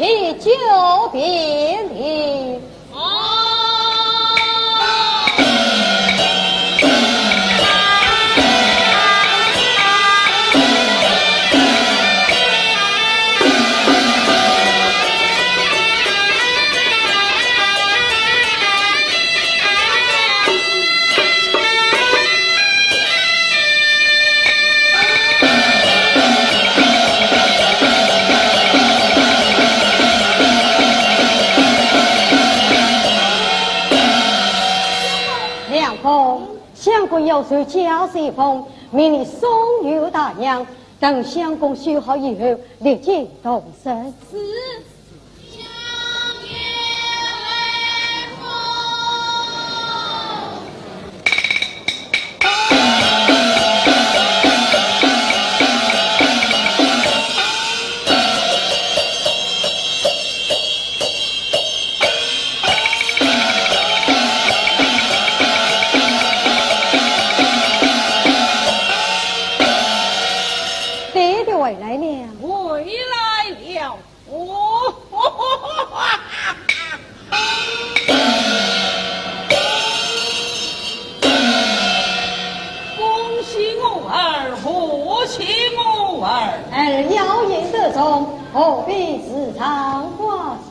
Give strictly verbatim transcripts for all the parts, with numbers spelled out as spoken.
你就别离。梁峰，相公要受家事一封，命你送与大娘，等相公修好以后，立即动身。是。 爹爹回来了。回来了。 哦，恭喜我儿，贺喜我儿！儿妖言得中，何必自怅挂齿？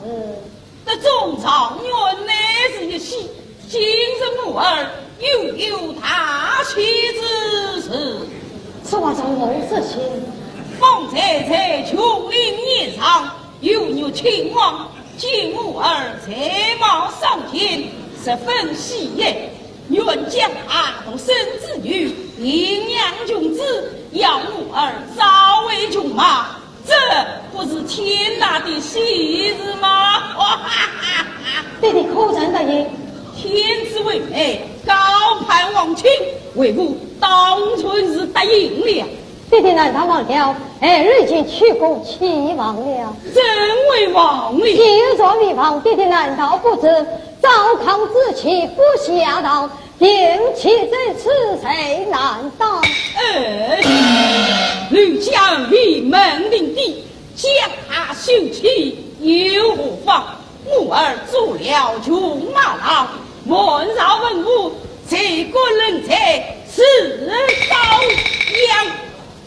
得中状元乃是一喜， 今日我儿又有大喜之事。此话从何说起？方才在琼林宴上，有玉亲王见我儿才貌双全，十分喜悦，愿将他独生子女领养群子，要我儿早为群马。 这不是天大的喜事吗？爹爹可曾答应？天子为媒，高攀皇亲，为父当然是答应了。爹爹难道忘了？孩儿已经娶过戚王了。怎会忘了？既然未忘，爹爹难道不知糟糠之妻不下堂， 定期在此谁难当？呃，吕家为门庭第，将她休妻又何妨？我儿做了群马郎，满朝文武谁敢论才是高阳。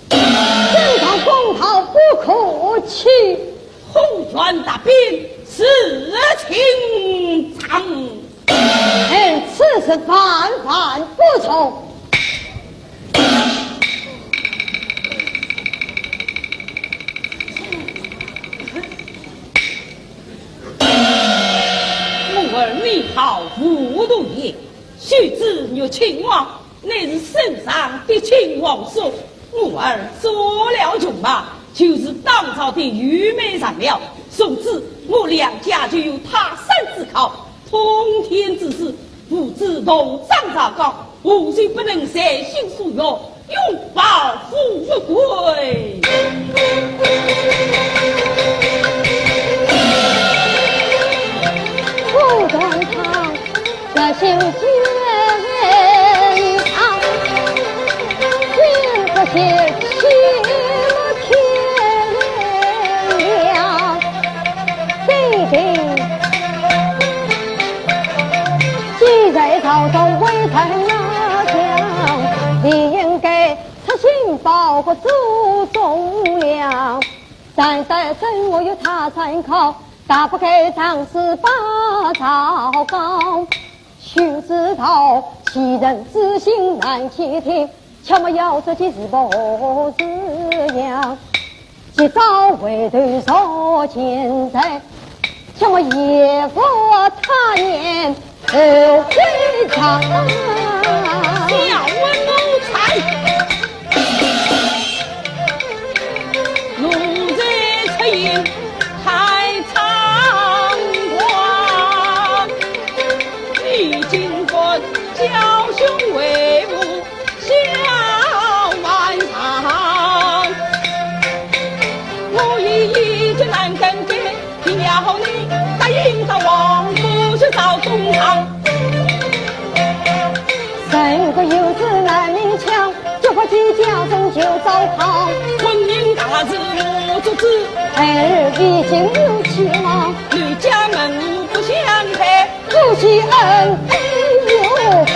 正当公道不可欺。虎权踏边是情长。儿此事万万不从。我儿你好糊涂也，须知玉亲王 乃是圣上嫡亲皇叔，我儿做了群马，就是当朝的御妹上了。从此我梁家就有泰山之靠，通天之势，父子同掌朝纲，何须不能随心所欲，永保富贵？武断堂 这心间啊，心不歇，气不天了。爹爹，既在朝中威震那家，你应该出心保护祖宗了。但待真我有他山靠，大不该仗势把赵高。 须知道其人之心难欺听，切莫要这件事不自量。及早回头若见在，切莫夜伏他年后悔长。小文奴才，奴才出言太猖狂。 你竟敢教训为父小万丈，我已一句难更改，定要你答应到王府去找公堂。人各有志难勉强， 结果计较成就糟糠。婚姻大事我做子。儿已经有妻了，你家门不相配，夫妻恩爱有方。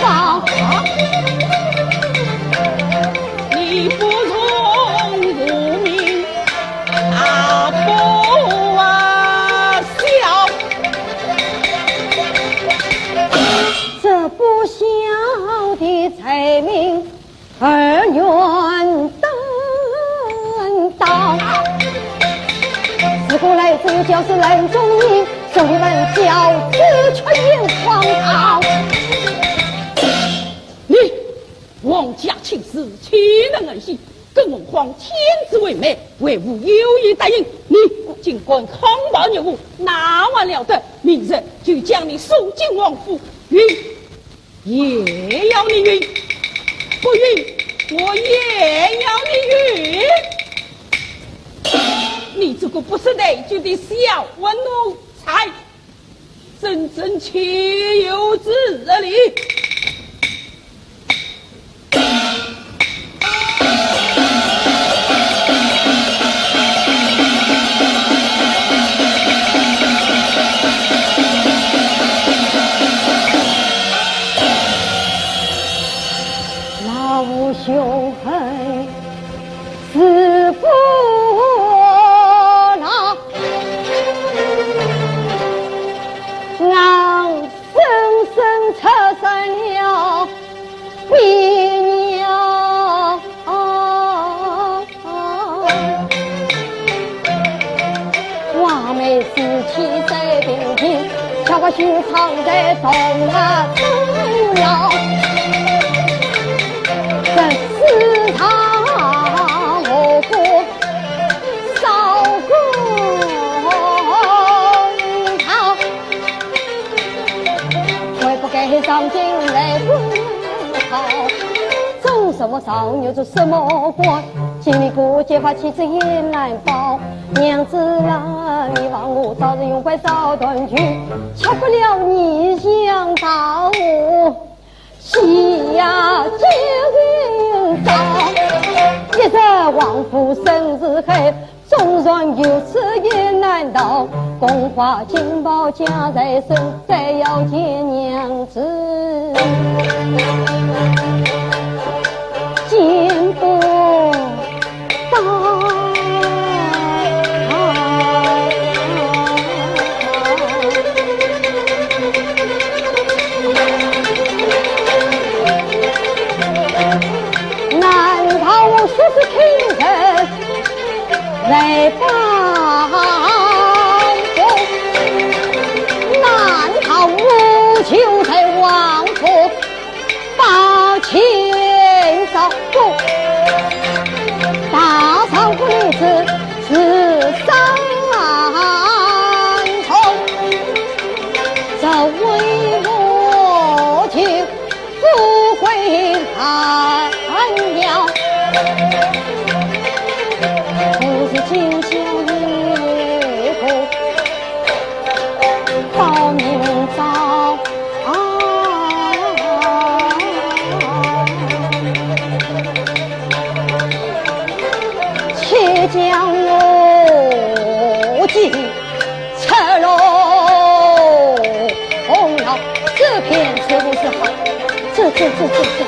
你不从父命，他不孝。这不孝的罪名， 儿愿担当。自古来只有教子难中意，怎么教子却也荒唐。你，皇家亲事，岂能儿戏？更何况天子为媒，为父有意答应，你竟敢坑暴岳父，那还了得？明日就将你送进王府，允 也要你允，不允，我也要你允。你这个不识抬举的小奴才，真正岂有此理！ 老兄恨死不了，俺生生拆散了 你呀，我们死期在平平，却把心藏在东啊东了。这世上何苦少公道？ 悔不该上京来奔逃，种什么草，又做什么官，今日过节把妻子也难保。娘子啊，你望我早日荣归早团聚，吃不了你想到我，喜呀今朝，一日王府生死海， 纵然如此也难逃，宫花金袍家在身，再要见娘子，见不到。难道我说是听人 来报功，难道我就在王府把亲找？不，大丈夫立志是三重，这为何就 不会寒了。不是今宵有个报明朝啊，且将我计 赤佬红了，这便是不是好？这这这这这，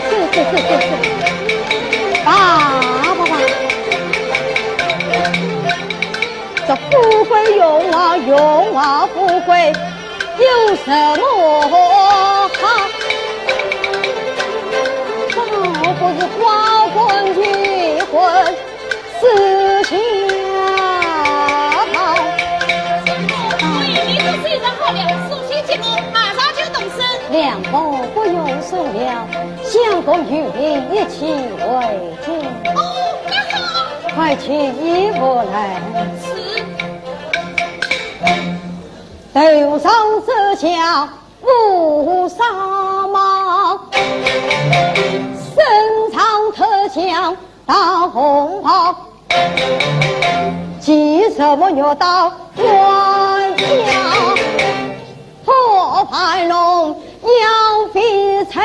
这这这这这，啊，爸爸，这富贵荣华，荣华富贵有什么好？这不是花冠结婚 是下套。为你做事人好了，书信接过，马上就动身。两步不用说了，相公与你一起回京。哦，那好。快去衣服来。是。头上这顶乌纱帽，身上这件 大红袍，骑什么玉刀万将，破盘龙要飞尘